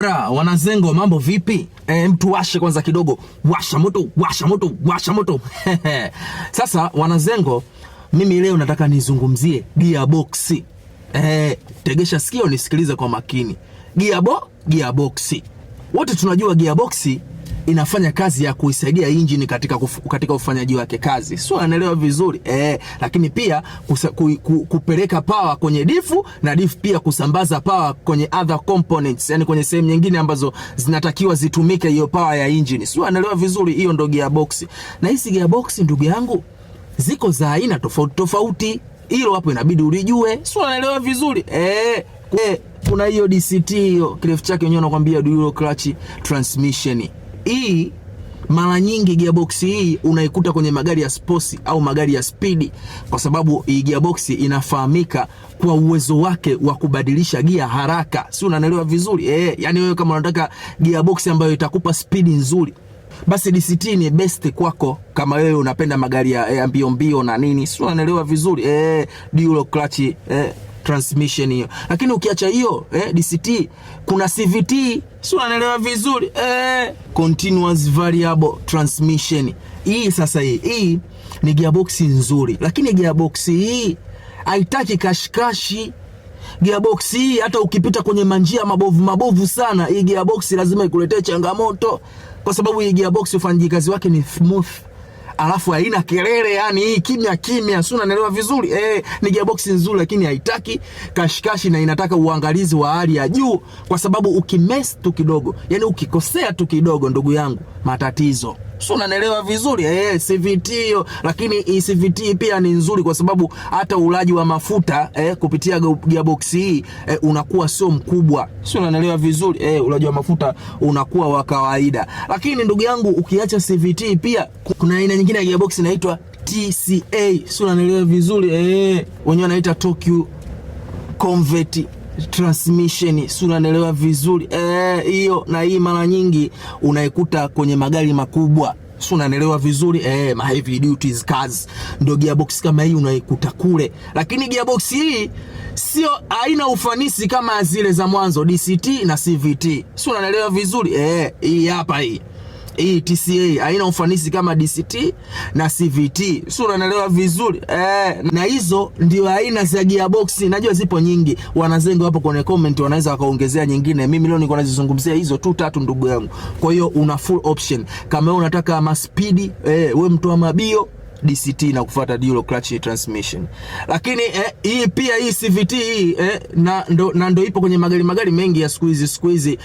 Wanazengo, mambo vipi? Mtu washe kwanza kidogo, washa moto, washa moto, washa moto. Sasa wanazengo, mimi leo nataka nizungumzie gearbox. Tegesha sikio nisikilize kwa makini. Gearbox. Wote tunajua gearbox inafanya kazi ya kuisaidia injini katika ufanyaji wake kazi, sio? Anaelewa vizuri lakini pia kupeleka power kwenye difu na difu pia kusambaza power kwenye other components, yani kwenye sehemu nyingine ambazo zinatakiwa zitumike hiyo power ya injini, sio? Anaelewa vizuri. Hiyo ndo gearbox. Na hizi gearbox, ndugu yangu, ziko za aina tofauti tofauti, hilo hapo inabidi ulijue, sio? Anaelewa vizuri. Kuna hiyo DCT, hiyo kirefu chake wenyewe wanakuambia dual clutch transmission. Hii mara nyingi gearbox hii unaikuta kwenye magari ya sports au magari ya speed, kwa sababu hii gearbox inafahamika kwa uwezo wake wa kubadilisha gia haraka, si unanielewa vizuri? Yani wewe kama unataka gearbox ambayo itakupa speed nzuri, basi DCT ni best kwako, kama wewe unapenda magari ya mbio mbio na nini, si unanielewa vizuri? Dual clutch transmission hiyo. Lakini ukiacha hiyo DCT, kuna CVT, si unanielewa vizuri? Continuous variable transmission. Hii sasa hii ni gearbox nzuri, lakini gearbox hii haitaki kashikashi. Gearbox hii hata ukipita kwenye manjia mabovu mabovu sana, hii gearbox lazima ikuletee changamoto, kwa sababu hii gearbox ufanyaji kazi wake ni smooth, alafu haina kelele, yani hii kimya kimya, si unanielewa vizuri? Ni gearbox nzuri, lakini haitaki kashikashi na inataka uangalizi wa hali ya juu, kwa sababu ukimess tu kidogo, yani ukikosea tu kidogo, ndugu yangu, matatizo, si unanielewa vizuri? CVT hiyo, lakini hii CVT pia ni nzuri kwa sababu hata ulaji wa mafuta kupitia gearbox hii unakuwa sio mkubwa, si unanielewa vizuri? Ulaji wa mafuta unakuwa wa kawaida. Lakini ndugu yangu, ukiacha CVT pia kuna aina nyingine ya gearbox inaitwa TCA, si unanielewa vizuri? Wenyewe wanaita torque convert transmission, si unanielewa vizuri? Hiyo na hii mara nyingi unaikuta kwenye magari makubwa, si unanielewa vizuri? Ma heavy duty cars ndio gearbox kama hii unaikuta kule, lakini gearbox hii sio, haina ufanisi kama zile za mwanzo DCT na CVT, si unanielewa vizuri? Hii hapa hii TCA haina ufanisi kama DCT na CVT, si unanielewa vizuri? Na hizo ndio aina za gearbox. Najua zipo nyingi, wanazengo hapo kwenye comment wanaweza wakaongezea nyingine. Mimi leo niko nazizungumzia hizo tu tatu, ndugu yangu. Kwa hiyo una full option kama wewe unataka maspidi, wewe mtu wa mabio, DCT na kufuata dual clutch transmission. Lakini hii pia hii CVT hii na ndo ipo kwenye magari mengi ya siku hizi.